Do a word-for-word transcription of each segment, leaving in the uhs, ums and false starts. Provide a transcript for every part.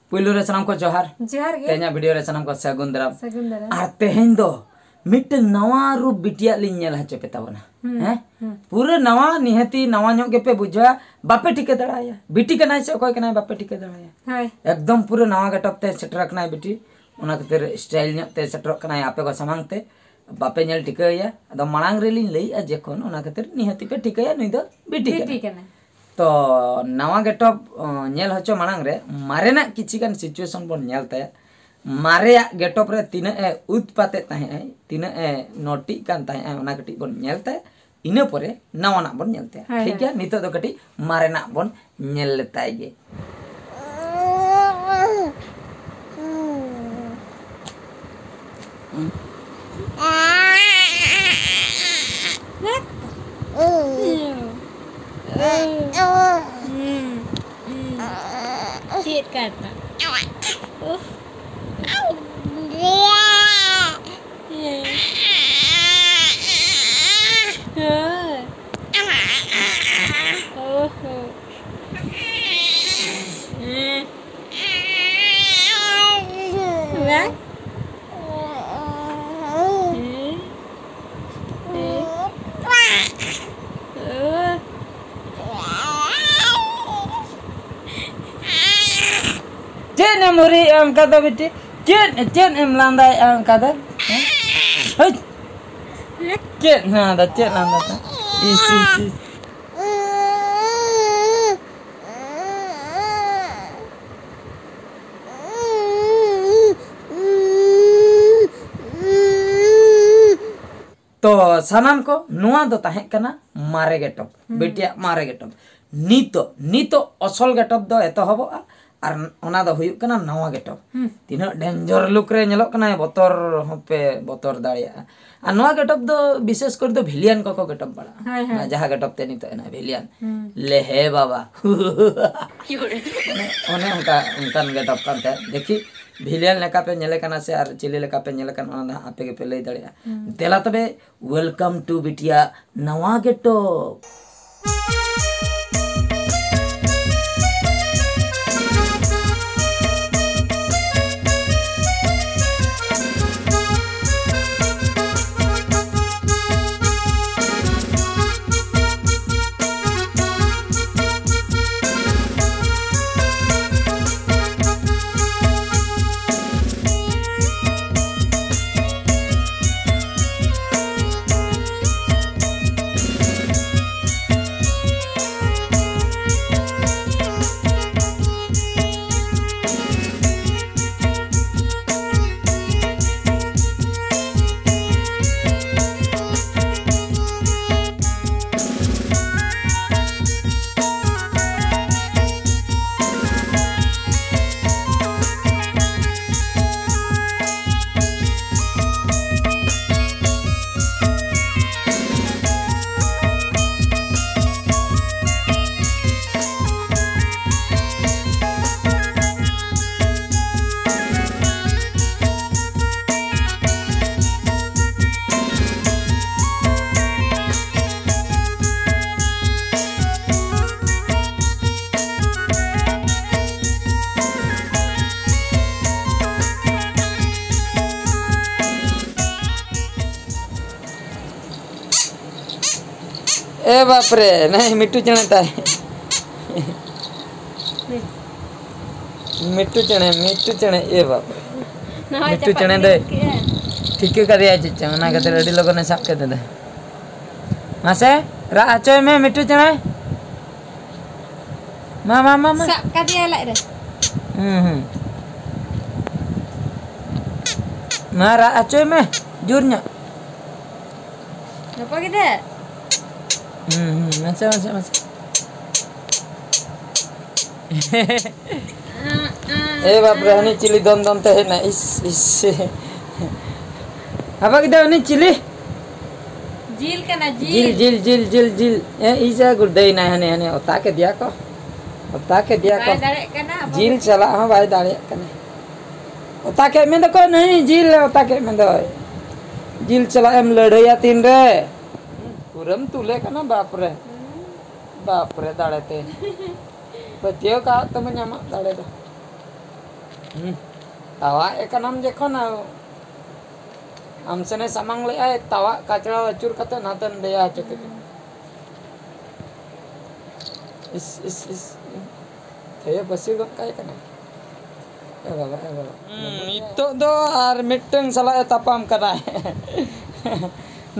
ᱯᱩᱭᱞᱩ ᱨᱮ ᱥᱟᱱᱟᱢ ᱠᱚ ᱡᱚᱦᱟᱨ᱾ ᱡᱚᱦᱟᱨ ᱜᱮ᱾ ᱛᱮᱦᱮᱧᱟᱜ ᱵᱷᱤᱰᱤᱭᱳ ᱨᱮ ᱥᱟᱱᱟᱢ ᱠᱚ ᱥᱟᱹᱜᱩᱱ ᱫᱟᱨᱟᱢ᱾ ᱥᱟᱹᱜᱩᱱ ᱫᱟᱨᱟᱢ᱾ ᱟᱨ ᱛᱮᱦᱮᱧ ᱫᱚ ᱢᱤᱫᱴᱮᱱ ᱱᱟᱣᱟ ᱨᱩᱯ ᱵᱤᱴᱤᱭᱟᱜ ᱞᱤᱧ ᱧᱮᱞ ᱦᱚᱪᱚ ᱯᱮ ᱛᱟᱵᱚᱱᱟ᱾ ᱦᱩᱸ, ᱦᱮᱸ? ᱦᱩᱸ᱾ ᱯᱩᱨᱟᱹ ᱱᱟᱣᱟ, ᱱᱤᱦᱟᱹᱛᱤ ᱱᱟᱣᱟ ᱧᱚᱜ ᱜᱮᱯᱮ ᱵᱩᱡᱷᱟᱹᱣᱟ, ᱵᱟᱯᱮ ᱴᱷᱤᱠᱟᱹ ᱫᱟᱲᱮᱭᱟᱭᱟ ᱵᱤᱴᱤ ᱠᱟᱱᱟᱭ ᱥᱮ ᱚᱠᱚᱭ ᱠᱟᱱᱟᱭ, ᱵᱟᱯᱮ ᱴᱷᱤᱠᱟᱹ ᱫᱟᱲᱮᱭᱟᱭᱟ᱾ ᱦᱳᱭ᱾ ᱮᱠᱫᱚᱢ ᱯᱩᱨᱟᱹ ᱱᱟᱣᱟ ᱜᱮᱴᱚᱯ ᱛᱮ ᱥᱮᱴᱮᱨ ᱟᱠᱟᱱᱟᱭ ᱵᱤᱴᱤ, ᱚᱱᱟ ᱠᱷᱟᱹᱛᱤᱨ ᱥᱴᱟᱭᱤᱞ ᱧᱚᱜ ᱛᱮ ᱥᱮᱴᱮᱨᱚᱜ ᱠᱟᱱᱟᱭ ᱟᱯᱮ ᱠᱚ ᱥᱟᱢᱟᱝ ᱛᱮ, ᱵᱟᱯᱮ ᱧᱮᱞ ᱴᱷᱤᱠᱟᱹᱭᱟ᱾ ᱟᱫᱚ ᱢᱟᱲᱟᱝ ᱨᱮᱞᱤᱧ ᱞᱟᱹᱭᱮᱜᱼᱟ ᱡᱚᱠᱷᱚᱱ, ᱚᱱᱟ ᱠᱷᱟᱹᱛᱤᱨ ᱱᱤᱦᱟᱹᱛᱤ ᱯᱮ ᱴᱷᱤᱠᱟᱹᱭᱟ ᱱᱩᱭ ᱫᱚ ᱵᱤᱴᱤ ᱠᱟᱱᱟᱭ᱾ ᱵᱤᱴᱤ ᱠᱟᱱᱟᱭ᱾ ᱛᱚ ᱱᱟᱣᱟ ᱜᱮᱴᱚᱯ ᱚ, ᱧᱮᱞ ᱦᱚᱪᱚ ᱢᱟᱲᱟᱝ ᱨᱮ ᱢᱟᱨᱮᱱᱟᱜ ᱠᱤᱪᱷᱤ ᱜᱟᱱ ᱥᱤᱪᱩᱭᱮᱥᱚᱱ ᱵᱚᱱ ᱧᱮᱞ ᱛᱟᱭᱟ᱾ ᱢᱟᱨᱮᱭᱟᱜ ᱜᱮᱴᱚᱯ ᱨᱮ ᱛᱤᱱᱟᱹᱜ ᱮ ᱩᱛᱯᱟᱛᱮᱫ ᱛᱟᱦᱮᱸᱜ ᱟᱭ, ᱛᱤᱱᱟᱹᱜ ᱮ ᱱᱚᱴᱤᱜ ᱠᱟᱱ ᱛᱟᱦᱮᱸᱜ ᱟᱭ, ᱚᱱᱟ ᱠᱟᱹᱴᱤᱡ ᱵᱚᱱ ᱧᱮᱞ ᱛᱟᱭᱟ᱾ ᱤᱱᱟᱹ ᱯᱚᱨᱮ ᱱᱟᱣᱟᱱᱟᱜ ᱵᱚᱱ ᱧᱮᱞ ᱛᱟᱭᱟ᱾ ᱦᱳᱭ, ᱴᱷᱤᱠ ᱦᱳᱭ᱾ ᱜᱮᱭᱟ, ᱱᱤᱛᱚᱜ ᱫᱚ ᱠᱟᱹᱴᱤᱡ ᱢᱟᱨᱮᱱᱟᱜ ᱵᱚᱱ ᱧᱮᱞ ᱞᱮᱛᱟᱭ ᱜᱮ᱾ ᱪᱮᱫ ᱠᱟᱱᱟ? ᱩᱯᱷ᱾ ᱦᱳᱭ᱾ ᱳᱦᱳ᱾ ᱵᱟᱝ? ᱪᱮᱫ ᱮᱢ ᱦᱩᱨᱤᱭᱮᱜᱼᱟ ᱚᱱᱠᱟ ᱫᱚ ᱵᱤᱴᱤ? ᱪᱮᱫ, ᱪᱮᱫ ᱮᱢ ᱞᱟᱸᱫᱟᱭᱮᱜᱼᱟ ᱚᱱᱠᱟ ᱫᱚ? ᱦᱮᱸ? ᱦᱟᱹᱭ! ᱪᱮᱫ ᱞᱟᱸᱫᱟ, ᱪᱮᱫ ᱞᱟᱸᱫᱟ ᱛᱟᱢ? ᱤᱥ, ᱤᱥ, ᱤᱥ᱾ ᱛᱚ ᱥᱟᱱᱟᱢ ᱠᱚ, ᱱᱚᱣᱟ ᱫᱚ ᱛᱟᱦᱮᱸ ᱠᱟᱱᱟ ᱢᱟᱨᱮ ᱜᱮᱴᱚᱯ, ᱦᱩᱸ᱾ ᱵᱤᱴᱤᱭᱟᱜ ᱢᱟᱨᱮ ᱜᱮᱴᱚᱯ᱾ ᱱᱤᱛᱚᱜ, ᱱᱤᱛᱚᱜ ᱚᱥᱚᱞ ᱜᱮᱴᱚᱯ ᱫᱚ ᱮᱛᱚᱦᱚᱵᱚᱜᱼᱟ, ᱟᱨ ᱚᱱᱟ ᱫᱚ ᱦᱩᱭᱩᱜ ᱠᱟᱱᱟ ᱱᱟᱣᱟ ᱜᱮᱴᱚᱯ᱾ ᱦᱩᱸ᱾ ᱛᱤᱱᱟᱹᱜ ᱰᱮᱧᱡᱚᱨ ᱞᱩᱠ ᱨᱮ ᱧᱮᱞᱚᱜ ᱠᱟᱱᱟᱭ, ᱵᱚᱛᱚᱨ ᱦᱚᱸᱯᱮ ᱵᱚᱛᱚᱨ ᱫᱟᱲᱮᱭᱟᱜᱼᱟ᱾ ᱟᱨ ᱱᱚᱣᱟ ᱜᱮᱴᱚᱯ ᱫᱚ ᱵᱤᱥᱮᱥ ᱠᱚᱨᱮ ᱫᱚ ᱵᱷᱤᱞᱤᱭᱟᱱ ᱠᱚᱠᱚ ᱜᱮᱴᱚᱯ ᱵᱟᱲᱟᱜᱼᱟ᱾ ᱦᱳᱭ, ᱦᱳᱭ᱾ ᱚᱱᱟ ᱡᱟᱦᱟᱸ ᱜᱮᱴᱚᱯ ᱛᱮ ᱱᱤᱛᱚᱜ ᱮᱱᱟ ᱵᱷᱤᱞᱤᱭᱟᱱ᱾ ᱦᱩᱸ᱾ ᱞᱮ ᱦᱮ ᱵᱟᱵᱟ᱾ ᱚᱱᱮ, ᱚᱱᱮ ᱚᱱᱠᱟ, ᱚᱱᱠᱟᱱ ᱜᱮᱴᱚᱯ ᱠᱟᱱ ᱛᱟᱭᱟ᱾ ᱫᱮᱠᱷᱤ, ᱵᱷᱤᱞᱤᱭᱟᱱ ᱞᱮᱠᱟ ᱯᱮ ᱧᱮᱞᱮ ᱠᱟᱱᱟ ᱥᱮ ᱟᱨ ᱪᱤᱞᱤ ᱞᱮᱠᱟ ᱯᱮ ᱧᱮᱞᱮ ᱠᱟᱱᱟ, ᱚᱱᱟ ᱫᱚ ᱦᱟᱸᱜ ᱟᱯᱮ ᱜᱮᱯᱮ ᱞᱟᱹᱭ ᱫᱟᱲᱮᱭᱟᱜᱼᱟ᱾ ᱦᱩᱸ᱾ ᱫᱮᱞᱟ ᱛᱚᱵᱮ, welcome to ᱵᱤᱴᱤᱭᱟ ᱱᱟᱣᱟ ᱜᱮᱴᱚᱯ᱾ ᱮ ᱵᱟᱯᱨᱮ, ᱱᱟᱭ ᱢᱤᱴᱩ ᱪᱮᱬᱮ ᱛᱟᱭ᱾ ᱢᱤᱴᱩ ᱪᱮᱬᱮ, ᱢᱤᱴᱩ ᱪᱮᱬᱮ, ᱮ ᱵᱟᱯᱨᱮ᱾ ᱱᱟᱣᱟ ᱢᱤᱴᱩ ᱪᱟᱯᱟᱫ ᱪᱮᱬᱮ ᱜᱤᱰᱤ ᱫᱚᱭ ᱜᱚᱫ ᱠᱮᱜᱼᱟ᱾ ᱴᱷᱤᱠᱟᱹ ᱠᱟᱫᱮᱭᱟ ᱪᱮᱫ ᱪᱚᱝ, ᱚᱱᱟ ᱠᱷᱟᱹᱛᱤᱨ ᱟᱹᱰᱤ ᱞᱚᱜᱚᱱᱮ ᱥᱟᱵ ᱠᱮᱫᱮ ᱫᱚ᱾ ᱢᱟᱥᱮ, ᱨᱟᱜ ᱦᱚᱪᱚᱭ ᱢᱮ ᱢᱤᱴᱩ ᱪᱮᱬᱮ᱾ ᱢᱟ, ᱢᱟ, ᱢᱟ, ᱢᱟ᱾ ᱥᱟᱵ ᱠᱟᱫᱮᱭᱟᱭ ᱞᱟᱡ ᱨᱮ᱾ ᱦᱩᱸ, ᱦᱩᱸ᱾ ᱢᱟ, ᱨᱟᱜ ᱦᱚᱪᱚᱭ ᱢᱮ, ᱡᱳᱨ ᱧᱚᱜ᱾ ᱜᱟᱯᱟ ᱜᱤᱫᱟᱹ᱾ ᱦᱩᱸ, ᱦᱩᱸ, ᱢᱟᱥᱮ, ᱢᱟᱥᱮ, ᱢᱟᱥᱮ᱾ ᱮ ᱵᱟᱯᱨᱮ, ᱦᱟᱹᱱᱤ ᱪᱤᱞᱤ ᱫᱚᱱ ᱫᱚᱱ ᱛᱮ ᱦᱮᱡ ᱮᱱᱟ, ᱤᱥ, ᱤᱥ᱾ ᱦᱟᱵᱟ ᱜᱤᱫᱟᱹ, ᱩᱱᱤ ᱪᱤᱞᱤ? ᱡᱤᱞ ᱠᱟᱱᱟ, ᱡᱤᱞ, ᱡᱤᱞ᱾ ᱡᱤᱞ, ᱡᱤᱞ, ᱡᱤᱞ, ᱡᱤᱞ᱾ ᱮ, ᱤᱥ, ᱮ, ᱜᱩᱨᱫᱟᱹᱭ ᱱᱟᱭ, ᱦᱟᱹᱱᱤ, ᱦᱟᱹᱱᱤ, ᱚᱛᱟ ᱠᱮᱫᱮᱭᱟ ᱠᱚ᱾ ᱚᱛᱟ ᱠᱮᱫᱮᱭᱟ ᱠᱚ᱾ ᱵᱟᱭ ᱫᱟᱲᱮᱭᱟᱜ ᱠᱟᱱᱟ, ᱟᱵᱚ ᱡᱤᱞ ᱫᱚ ᱪᱟᱞᱟᱜ ᱦᱚᱸ ᱵᱟᱭ ᱫᱟᱲᱮᱭᱟᱜ ᱠᱟᱱᱟ᱾ ᱚᱛᱟ ᱠᱮᱫ ᱢᱮ ᱫᱚᱠᱚ, ᱱᱟᱹᱭ, ᱡᱤᱞ ᱮ ᱚᱛᱟ ᱠᱮᱫ ᱢᱮ ᱫᱚᱭ᱾ ᱡᱤᱞ ᱪᱟᱞᱟᱜ ᱮᱢ ᱞᱟᱹᱲᱦᱟᱹᱭᱟ ᱛᱤᱱᱨᱮ? ᱯᱩᱨᱟᱹᱢ ᱛᱩᱞᱮ ᱠᱟᱱᱟ, ᱵᱟᱯᱨᱮ᱾ ᱦᱩᱸ᱾ ᱵᱟᱯᱨᱮ, ᱫᱟᱲᱮ ᱛᱮ᱾ ᱯᱟᱹᱛᱭᱟᱹᱣ ᱠᱟᱜ ᱛᱟᱢᱟᱹᱧ ᱟᱢᱟᱜ ᱫᱟᱲᱮ ᱫᱚ᱾ ᱦᱩᱸ᱾ ᱛᱟᱣᱟᱜ ᱮ ᱠᱟᱱᱟᱢ ᱡᱚᱠᱷᱚᱱ, ᱟ-, ᱟᱢ ᱥᱮᱱᱮ ᱥᱟᱢᱟᱝ ᱞᱮᱜᱼᱟᱭ, ᱛᱟᱣᱟᱜ ᱠᱟᱪᱲᱟᱣ ᱟᱹᱪᱩᱨ ᱠᱟᱛᱮ ᱱᱟᱛᱮᱢ ᱫᱮᱭᱟ ᱦᱚᱪᱚ ᱠᱮᱫᱟ᱾ ᱤᱥ, ᱤᱥ, ᱤᱥ᱾ ᱛᱷᱟᱹᱭᱟᱹ ᱯᱟᱹᱥᱤᱨ ᱜᱚᱫ ᱠᱟᱭ ᱠᱟᱱᱟ᱾ ᱮ ᱵᱟᱵᱟ, ᱮ ᱵᱟᱵᱟ᱾ ᱦᱩᱸ, ᱱᱤᱛᱚᱜ ᱫᱚ ᱟᱨ ᱢᱤᱫᱴᱟᱝ ᱥᱟᱞᱟᱜ ᱮ ᱛᱟᱯᱟᱢ ᱠᱟᱱᱟᱭ᱾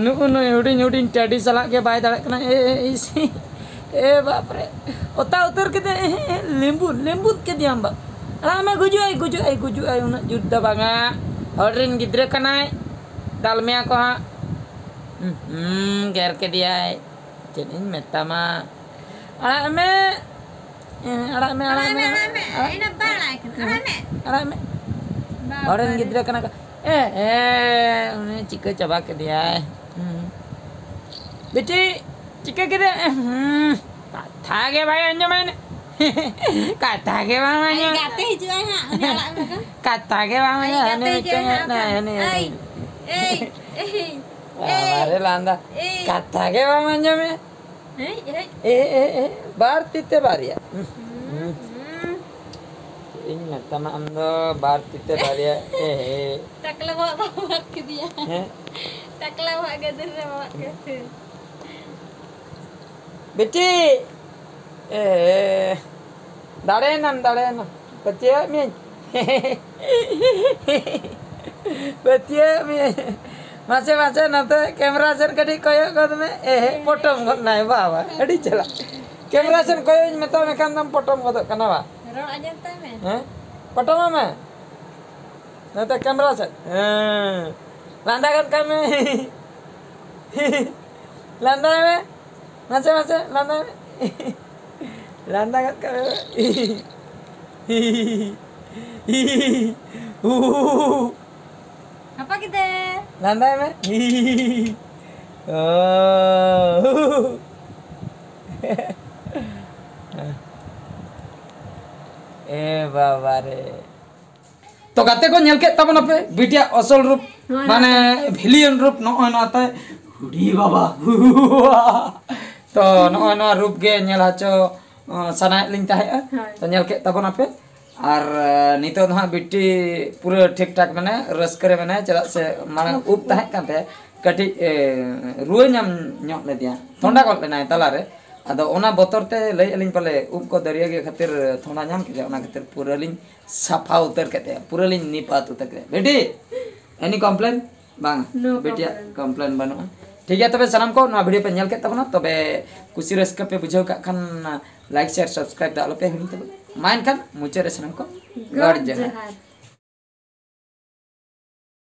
ᱱᱩᱜᱼᱩ ᱱᱩᱭ ᱦᱩᱰᱤᱧ ᱦᱩᱰᱤᱧ ᱴᱟᱹᱰᱤ ᱥᱟᱞᱟᱜ ᱜᱮ ᱵᱟᱭ ᱫᱟᱲᱮᱭᱟᱜ ᱠᱟᱱᱟ᱾ ᱮ, ᱮ, ᱤᱥ, ᱮ ᱵᱟᱯᱨᱮ᱾ ᱚᱛᱟ ᱩᱛᱟᱹᱨ ᱠᱮᱫᱮ, ᱮ, ᱮ, ᱞᱤᱢᱵᱩᱫ, ᱞᱤᱢᱵᱩᱫ ᱠᱮᱫᱮᱭᱟᱢ ᱵᱟ᱾ ᱟᱲᱟᱜ ᱢᱮ, ᱜᱩᱡᱩᱜ ᱟᱭ, ᱜᱩᱡᱩᱜ ᱟᱭ, ᱜᱩᱡᱩᱜ ᱟᱭ, ᱩᱱᱟᱹᱜ ᱡᱩᱛ ᱫᱚ ᱵᱟᱝᱟ᱾ ᱦᱚᱲ ᱨᱮᱱ ᱜᱤᱫᱽᱨᱟᱹ ᱠᱟᱱᱟᱭ, ᱫᱟᱞ ᱢᱮᱭᱟ ᱠᱚ ᱦᱟᱸᱜ᱾ ᱦᱩᱸ, ᱦᱩᱸ, ᱜᱮᱨ ᱠᱮᱫᱮᱭᱟᱭ᱾ ᱪᱮᱫ ᱤᱧ ᱢᱮᱛᱟᱢᱟ? ᱟᱲᱟᱜ ᱢᱮ᱾ ᱮᱸ, ᱟᱲᱟᱜ ᱢᱮ, ᱟᱲᱟᱜ ᱢᱮ, ᱟᱲᱟᱜ ᱢᱮ᱾ ᱟᱲᱟᱜ ᱢᱮ᱾ ᱟᱲᱟᱜ ᱢᱮ᱾ ᱦᱚᱲ ᱨᱮᱱ ᱜᱤᱫᱽᱨᱟᱹ ᱠᱟᱱᱟ ᱠᱚ᱾ ᱮ, ᱮ, ᱩᱱᱤ ᱪᱤᱠᱟᱹ ᱪᱟᱵᱟ ᱠᱮᱫᱮᱭᱟᱭ᱾ ᱦᱩᱸ᱾ ᱵᱤᱴᱤ, ᱪᱤᱠᱟᱹ ᱠᱮᱫᱮᱭᱟᱭ? ᱦᱩᱸ᱾ ᱠᱟᱛᱷᱟ ᱜᱮ ᱵᱟᱭ ᱟᱸᱡᱚᱢᱟᱭ ᱱᱟ᱾ ᱠᱟᱛᱷᱟ ᱜᱮ ᱵᱟᱝ ᱟᱸᱡᱚᱢ᱾ ᱜᱟᱛᱮ ᱦᱤᱡᱩᱜᱼᱟᱭ ᱦᱟᱸᱜ, ᱩᱱᱤ ᱟᱲᱟᱜ ᱢᱮ ᱫᱚ᱾ ᱠᱟᱛᱷᱟ ᱜᱮ ᱵᱟᱝ ᱟᱸᱡᱚᱢ᱾ ᱦᱟᱹᱱᱤ ᱦᱤᱡᱩᱜᱼᱟᱭ ᱢᱤᱫᱴᱟᱝ ᱦᱟᱸᱜ ᱦᱮᱡ ᱱᱟᱭ, ᱵᱟᱠᱷᱟᱱ᱾ ᱦᱟᱹᱱᱤ, ᱮᱭ, ᱦᱟᱹᱱᱤ᱾ ᱮᱭ, ᱮᱭ, ᱵᱟᱵᱟ ᱨᱮ ᱞᱟᱸᱫᱟ᱾ ᱮᱭ᱾ ᱠᱟᱛᱷᱟ ᱜᱮ ᱵᱟᱢ ᱟᱸᱡᱚᱢᱮ᱾ ᱦᱮᱡ, ᱦᱮᱡ᱾ ᱮ, ᱮ, ᱮ, ᱵᱟᱨ ᱛᱤ ᱛᱮ ᱵᱟᱨᱭᱟ᱾ ᱦᱩᱸ, ᱦᱩᱸ᱾ ᱪᱮᱫ ᱤᱧ ᱢᱮᱛᱟᱢᱟ ᱟᱢ ᱫᱚ ᱵᱟᱨ ᱛᱤ ᱛᱮ ᱵᱟᱨᱭᱟ᱾ ᱮ, ᱮ᱾ ᱴᱟᱠᱞᱟ ᱵᱟᱵᱟ ᱵᱟᱵᱟᱫ ᱠᱮᱫᱮᱭᱟ᱾ ᱦᱮᱸ? ᱴᱟᱠᱞᱟ ᱵᱟᱵᱟ ᱜᱟᱹᱫᱩᱨ ᱨᱮ ᱵᱟᱵᱟᱫ ᱠᱮᱫᱮᱭᱟ᱾ ᱵᱤᱴᱤ! ᱮ, ᱫᱟᱲᱮᱭᱮᱱᱟᱢ, ᱫᱟᱲᱮᱭᱮᱱᱟᱢ᱾ ᱯᱟᱹᱛᱭᱟᱹᱣᱮᱫ ᱢᱤᱭᱟᱹᱧ᱾ ᱯᱟᱹᱛᱭᱟᱹᱣᱮᱫ ᱢᱤᱭᱟᱹᱧ᱾ ᱢᱟᱥᱮ, ᱢᱟᱥᱮ, ᱱᱚᱛᱮ ᱠᱮᱢᱨᱟ ᱥᱮᱫ ᱠᱟᱹᱴᱤᱡ ᱠᱚᱭᱚᱜ ᱜᱚᱫ ᱢᱮ᱾ ᱮ, ᱯᱚᱴᱚᱢ ᱜᱚᱫ ᱱᱟᱭ, ᱵᱟᱵᱟ, ᱟᱹᱰᱤ ᱪᱟᱞᱟᱜ᱾ ᱠᱮᱢᱨᱟ ᱥᱮᱫ ᱠᱚᱭᱚᱜ ᱤᱧ ᱢᱮᱛᱟᱢ ᱠᱷᱟᱱ ᱫᱚᱢ ᱯᱚᱴᱚᱢ ᱜᱚᱫᱚᱜ ᱠᱟᱱᱟ, ᱵᱟ? ᱨᱚᱲ ᱟᱸᱡᱚᱢ ᱛᱟᱭ ᱢᱮ᱾ ᱦᱮᱸ? ᱯᱚᱴᱚᱢᱚᱜ ᱢᱮ᱾ ᱱᱚᱛᱮ ᱠᱮᱢᱨᱟ ᱥᱮᱫ᱾ ᱦᱮᱸ᱾ ᱞᱟᱸᱫᱟ ᱜᱚᱫ ᱠᱟᱜ ᱢᱮ᱾ ᱞᱟᱸᱫᱟᱭ ᱢᱮ᱾ ᱢᱟᱥᱮ, ᱢᱟᱥᱮ, ᱞᱟᱸᱫᱟᱭ ᱢᱮ᱾ ᱞᱟᱸᱫᱟ ᱜᱚᱫ ᱠᱟᱜ ᱢᱮ᱾ ᱦᱟᱯᱟ ᱠᱮᱫᱮ᱾ ᱞᱟᱸᱫᱟᱭ ᱢᱮ᱾ ᱚ᱾ ᱮ ᱵᱟᱵᱟ ᱨᱮ᱾ ᱛᱚ ᱜᱟᱛᱮ ᱠᱚ, ᱧᱮᱞ ᱠᱮᱫ ᱛᱟᱵᱚᱱᱟᱯᱮ ᱵᱤᱴᱤᱭᱟᱜ ᱟᱥᱚᱞ ᱨᱩᱯ, ᱱᱚᱜᱼᱚᱭ ᱢᱟᱱᱮ ᱱᱚᱣᱟ᱾ ᱵᱷᱤᱞᱤᱭᱚᱱ ᱨᱩᱯ, ᱱᱚᱜᱼᱚᱭ ᱱᱚᱣᱟ ᱛᱟᱭ᱾ ᱦᱩᱰᱤ ᱵᱟᱵᱟ᱾ ᱛᱚ ᱱᱚᱜᱼᱚᱭ ᱱᱚᱣᱟ ᱨᱩᱯ ᱜᱮ ᱧᱮᱞ ᱦᱚᱪᱚ, ᱚ, ᱥᱟᱱᱟᱭᱮᱫ ᱞᱤᱧ ᱛᱟᱦᱮᱸᱜᱼᱟ᱾ ᱦᱳᱭ᱾ ᱛᱚ ᱧᱮᱞ ᱠᱮᱫ ᱛᱟᱵᱚᱱᱟᱯᱮ᱾ ᱟᱨ, ᱮ, ᱱᱤᱛᱚᱜ ᱫᱚ ᱦᱟᱸᱜ ᱵᱤᱴᱤ ᱯᱩᱨᱟᱹ ᱴᱷᱤᱠ ᱴᱷᱟᱠ ᱢᱮᱱᱟᱭᱟ, ᱨᱟᱹᱥᱠᱟᱹ ᱨᱮ ᱢᱮᱱᱟᱭᱟ, ᱪᱮᱫᱟᱜ ᱥᱮ ᱢᱟᱲᱟᱝ ᱩᱵ ᱛᱟᱦᱮᱸ ᱠᱟᱱ ᱛᱟᱭᱟ, ᱠᱟᱹᱴᱤᱡ, ᱮ, ᱨᱩᱣᱟᱹ ᱧᱟᱢ ᱧᱚᱜ ᱞᱮᱫᱮᱭᱟ, ᱛᱷᱚᱱᱰᱟ ᱜᱚᱫ ᱞᱮᱱᱟᱭ ᱛᱟᱞᱟᱨᱮ᱾ ᱟᱫᱚ ᱚᱱᱟ ᱵᱚᱛᱚᱨ ᱛᱮ ᱞᱟᱹᱭᱮᱫ ᱟᱹᱞᱤᱧ ᱯᱟᱞᱮ ᱩᱵ ᱠᱚ ᱫᱟᱹᱨᱭᱟᱹ ᱜᱮ ᱠᱷᱟᱹᱛᱤᱨ ᱛᱷᱚᱱᱰᱟ ᱧᱟᱢ ᱠᱮᱫᱮᱭᱟ, ᱚᱱᱟ ᱠᱷᱟᱹᱛᱤᱨ ᱯᱩᱨᱟᱹ ᱞᱤᱧ ᱥᱟᱯᱷᱟ ᱩᱛᱟᱹᱨ ᱠᱮᱫ ᱛᱟᱭᱟ, ᱯᱩᱨᱟᱹ ᱞᱤᱧ ᱱᱤᱯᱟᱛ ᱩᱛᱟᱹᱨ ᱠᱮᱫ ᱛᱟᱭᱟ᱾ ᱵᱤᱴᱤ, any complain? ᱵᱟᱝ, No ᱵᱤᱴᱤᱭᱟᱜ complain᱾ Complain ᱵᱟᱹᱱᱩᱜᱼᱟ᱾ ᱴᱷᱤᱠ ᱜᱮᱭᱟ, ᱛᱚᱵᱮ ᱥᱟᱱᱟᱢ ᱠᱚ ᱱᱚᱣᱟ video ᱯᱮ ᱧᱮᱞ ᱠᱮᱫ ᱛᱟᱵᱚᱱᱟ, ᱛᱚᱵᱮ ᱠᱩᱥᱤ ᱨᱟᱹᱥᱠᱟᱹ ᱯᱮ ᱵᱩᱡᱷᱟᱹᱣ ᱠᱟᱜ ᱠᱷᱟᱱ like, share, subscribe ᱫᱚ ᱟᱞᱚᱯᱮ ᱦᱤᱲᱤᱧ ᱛᱟᱵᱚᱱᱟ᱾ ᱢᱟ ᱮᱱᱠᱷᱟᱱ ᱢᱩᱪᱟᱹᱫ ᱨᱮ ᱥᱟᱱᱟᱢ ᱠᱚ ᱜᱚᱰ ᱜᱚᱰ ᱡᱚᱦᱟᱨ᱾ ᱡᱚᱦᱟᱨ᱾